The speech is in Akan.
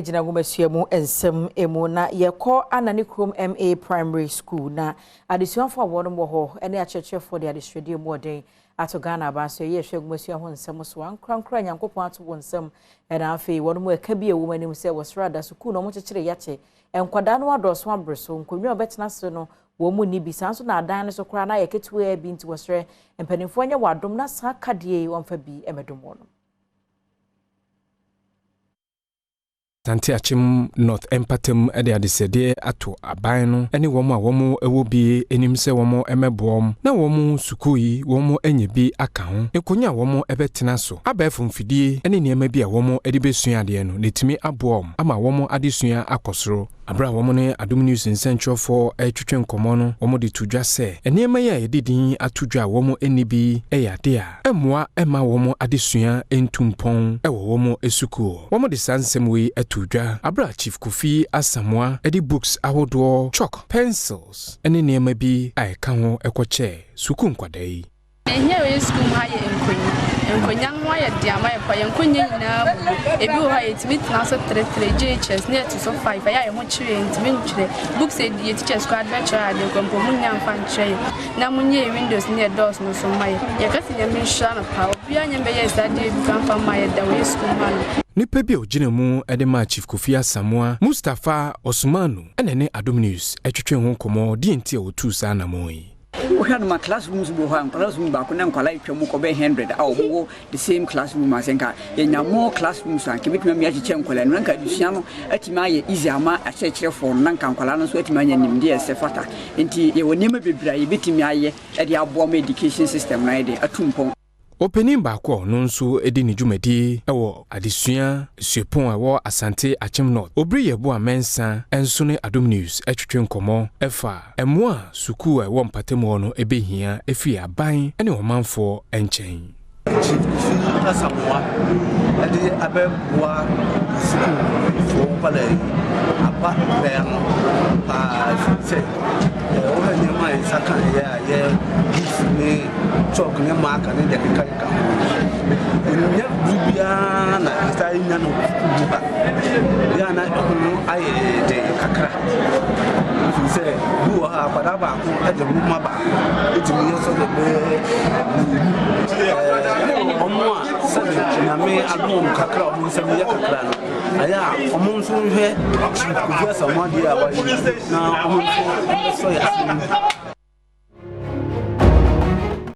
gyina nwomasua mu nsɛm mu na yɛkɔ Anane Kurom MA Primary School na adesuafoɔ a wɔnom wɔ hɔ ne akyerɛkyerɛfoɔ de adesrɛdeɛ mu ɔden ato Ghana aban so ɛyɛ ɛhwɛ nwomasua ho nsɛm so ankorankora Nyankopɔn ato wɔn nsɛm ɛna afei wɔnom ɛka bi a ɛwɔ mu anim sɛ wɔsrɛ ada sukuu na wɔkyekyere yɛakye nkwadaa no adɔɔso abere so nkonnwa a wɔbɛtena ase no wɔn mu ni bi saa nso na adan no so koraa na ayɛ ketewaa bi nti wɔsrɛ mpanimfoɔ nyɛ wɔ adom na saa kadeɛ yi wɔmfa bi mmɛdom wɔn. Asante Akyem North mpatam de adesrɛdeɛ ato aban no ne wɔn a wɔn wɔ bi anim sɛ wɔn mmɛboa wɔn na wɔn sukuu yi wɔn anya bi aka ho, nkonnwa a wɔn bɛtena so, abɛɛfo mfidie ne nneɛma bi a wɔn de bɛsua adeɛ no na ɛtumi aboa wɔn ama wɔn adesua akɔ soro. Bere a wɔne Adom News nsɛnkyerɛwfo retwetwe nkɔmmɔ no, wɔde to dwa sɛ nneɛma yi a yɛde din ato dwa a wɔnni bi yɛ ade a ɛmmoa mma wɔn adesua ntu mpɔn wɔ wɔn sukuu. Wɔde saa nsɛm wei too dwa bere a Chief Kofi Asamoah de books ahodoɔ, chalk, pencils ne nneɛma bi a ɛka ho kɔkyɛɛ sukuu nkwadaa yi. Nea ehia wɔ yɛn sukuu mu ha yɛ nkonnwa. Nkonnwa no ho ayɛ den ama yɛn paa. Yɛn nkonnwa nyinaa abubu. Ebi wɔ hɔ a yɛtumi tena so tretre. JHS na ɛto so five. Ɛyɛ a yɛn ho kyere yɛn, yɛntumi ntwerɛ. Books a yɛn teachers koraa de bɛkyerɛ ade koraa mpo, wɔnnya mfa nkyerɛ yɛn. Na monyɛ yɛn windows ne yɛn doors no nso mma yɛn. Yɛka sɛ Nyame nhyira no paa. Obiara nyɛ mbɛyɛɛ saa adeɛ bi koraa mfa mmaa yɛn da wɔ yɛn sukuu mu ha nom. Nipa bi a ɔgyina mu de maa Chief Kofi Asamoah, Mustapha Osmanu na ɛne Adom News twetwee ho nkɔmmɔ deɛ nti a ɔtuu saa anammɔn yi. Wohwɛ no ma classrooms bi wɔ hɔ a classroom baako na nkwadaa atwa mu kɔbɛyɛ 100 a wɔwɔ the same classroom a sɛ nka yɛnya more classrooms a nka ebɛtumi ama yɛakyekyɛ nkwadaa no na nka adesua no atumi ayɛ easy ama akyerɛkyerɛfoɔ no na nka nkwadaa no nso atumi anya nimdeɛ a ɛsɛ fata. Nti yɛwɔ nneɛma bebree a yɛbɛtumi ayɛ de aboa ma education system no ayɛ den atu mpɔn. Ɔpanin baako a ɔno nso di ne dwumadi wɔ adesua suapɔn a ɛwɔ Asante Akyem North, Obiri Yeboah Mensah nso ne Adom News twetwe nkɔmmɔ fa mmoa a sukuu a ɛwɔ mpatamu hɔ no bɛhia firi aban ne ɔmanfoɔ nkyɛn. Chief Kofi Asamoah de abɛboa sukuufoɔ nkwadaa yi aba pɛɛ ano paa ɛfiri sɛ wohwɛ nneɛma a yɛn nsa ka yɛ a yɛ books ne chalk ne marker ne deɛ kekakeka ho ɛnyɛ bere biara na yɛtaa nya no sukuu mu ha yɛ a na ɛho ayɛ den kakra ɛfiri sɛ bi wɔ ha akwadaa baako de nwoma baako ɛtumi yɛ sɛdeɛ bɛyɛ mmienu ɔmo a sɛde Nyame adom ɔmo kakra ɔmo nsɛm yɛ kakra no ayɛ a ɔmo nso nhwɛ Chief Kofi Asamoah deɛ a wayɛ na ɔmo nso ɔmo sɔ yɛ asɛm.